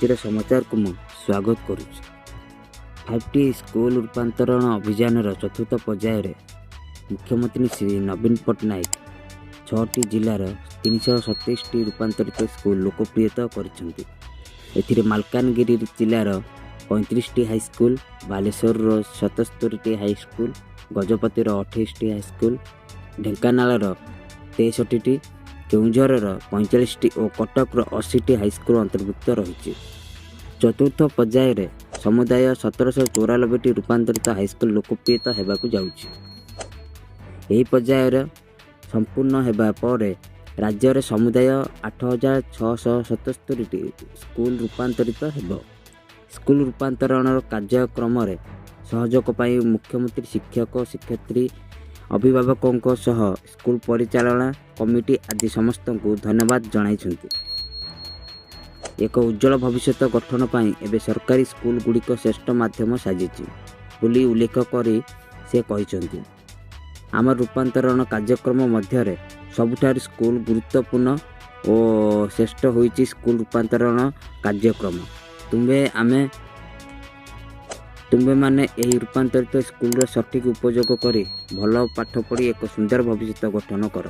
ଆଜିର ସମାଚାରକୁ ମୁଁ ସ୍ୱାଗତ କରୁଛି। 5ଟି ସ୍କୁଲ ରୂପାନ୍ତରଣ ଅଭିଯାନର ଚତୁର୍ଥ ପର୍ଯ୍ୟାୟରେ ମୁଖ୍ୟମନ୍ତ୍ରୀ ଶ୍ରୀ ନବୀନ ପଟ୍ଟନାୟକ 6ଟି ଜିଲ୍ଲାର 327ଟି ରୂପାନ୍ତରିତ ସ୍କୁଲ ଲୋକପ୍ରିୟତା କରିଛନ୍ତି। ଏଥିରେ ମାଲକାନଗିରି ଜିଲ୍ଲାର 35ଟି ହାଇସ୍କୁଲ, ବାଲେଶ୍ୱରର 77ଟି ହାଇସ୍କୁଲ, ଗଜପତିର 28ଟି ହାଇସ୍କୁଲ, ଢେଙ୍କାନାଳର 63ଟି, କେଉଁଝରର 45ଟି ଓ କଟକର 80ଟି ହାଇସ୍କୁଲ ଅନ୍ତର୍ଭୁକ୍ତ ରହିଛି। ଚତୁର୍ଥ ପର୍ଯ୍ୟାୟରେ ସମୁଦାୟ 1794ଟି ରୂପାନ୍ତରିତ ହାଇସ୍କୁଲ ଲୋକପ୍ରିୟତା ହେବାକୁ ଯାଉଛି। ଏହି ପର୍ଯ୍ୟାୟରେ ସମ୍ପୂର୍ଣ୍ଣ ହେବା ପରେ ରାଜ୍ୟରେ ସମୁଦାୟ 8677ଟି ସ୍କୁଲ ରୂପାନ୍ତରିତ ହେବ। ସ୍କୁଲ ରୂପାନ୍ତରଣର କାର୍ଯ୍ୟକ୍ରମରେ ସହଯୋଗ ପାଇଁ ମୁଖ୍ୟମନ୍ତ୍ରୀ ଶିକ୍ଷକ, ଶିକ୍ଷୟିତ୍ରୀ, ଅଭିଭାବକଙ୍କ ସହ ସ୍କୁଲ ପରିଚାଳନା କମିଟି ଆଦି ସମସ୍ତଙ୍କୁ ଧନ୍ୟବାଦ ଜଣାଇଛନ୍ତି। ଏକ ଉଜ୍ଜ୍ୱଳ ଭବିଷ୍ୟତ ଗଠନ ପାଇଁ ଏବେ ସରକାରୀ ସ୍କୁଲଗୁଡ଼ିକ ଶ୍ରେଷ୍ଠ ମାଧ୍ୟମ ସାଜିଛି ବୋଲି ଉଲ୍ଲେଖ କରି ସେ କହିଛନ୍ତି, ଆମ ରୂପାନ୍ତରଣ କାର୍ଯ୍ୟକ୍ରମ ମଧ୍ୟରେ ସବୁଠାରୁ ସ୍କୁଲ ଗୁରୁତ୍ୱପୂର୍ଣ୍ଣ ଓ ଶ୍ରେଷ୍ଠ ହୋଇଛି ସ୍କୁଲ ରୂପାନ୍ତରଣ କାର୍ଯ୍ୟକ୍ରମ। ତୁମ୍ଭେ ଆମେ ତୁମ୍ଭେମାନେ ଏହି ରୂପାନ୍ତରିତ ସ୍କୁଲର ସଠିକ୍ ଉପଯୋଗ କରି ଭଲ ପାଠ ପଢ଼ି ଏକ ସୁନ୍ଦର ଭବିଷ୍ୟତ ଗଠନ କର।